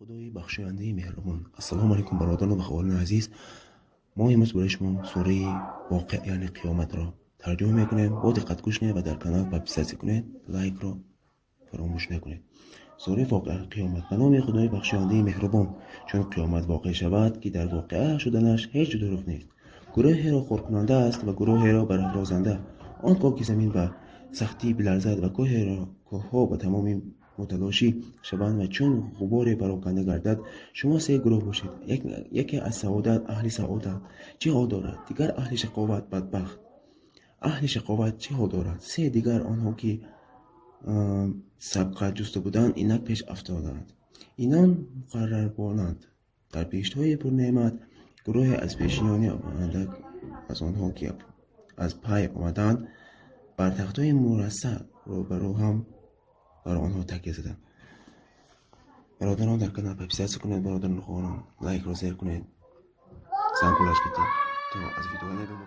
Худои бахшояндаи меҳрубон. Ассалому алайкум, бародарон ва хоҳарони азиз. Мо имрӯз барои шумо сураи Воқеа, яъне Қиёматро тарҷума мекунем. Бо диққат гӯш кунед ва дар канал подписаться кунед, лайкро фаромӯш накунед. Сураи Воқеа, Қиёмат. Ба номи Худои бахшояндаи меҳрубон. Чун қиёмат воқеъ шавад, ки дар воқеа шуданаш ҳеҷ дурӯғ нест, гурӯҳеро хоркунанда аст ва гурӯҳеро барафрозанда. Он гоҳ ки замин ба сахтӣ биларзад ва кӯҳеро кӯҳҳо ба тамомӣ муталошӣ шаванд ва чун ғуборе пароканда гардад. Шумо се гурӯҳ бошед: яке аз саодат, аҳли саодат чӣ ҳол дорад? Дигар аҳли шақоват, бадбахт. Аҳли шақоват чӣ ҳол дорад? Се дигар онҳо, ки сабқат ҷуста буданд, инак пеш афтодаанд. Инон муқаррабонанд дар биҳиштҳои пурнеъмат. Гурӯҳе аз пешиёни андак аз онҳо, ки аз пай омаданд, бар тахтҳои мурассаъ рӯбарӯ ҳам бар онҳо такя заданд. Бародарон, дар канал подписаться кунед, бародарону хоҳарон, лайкро зер кунед, зангулаш китед, то аз видеоҳои нави мо.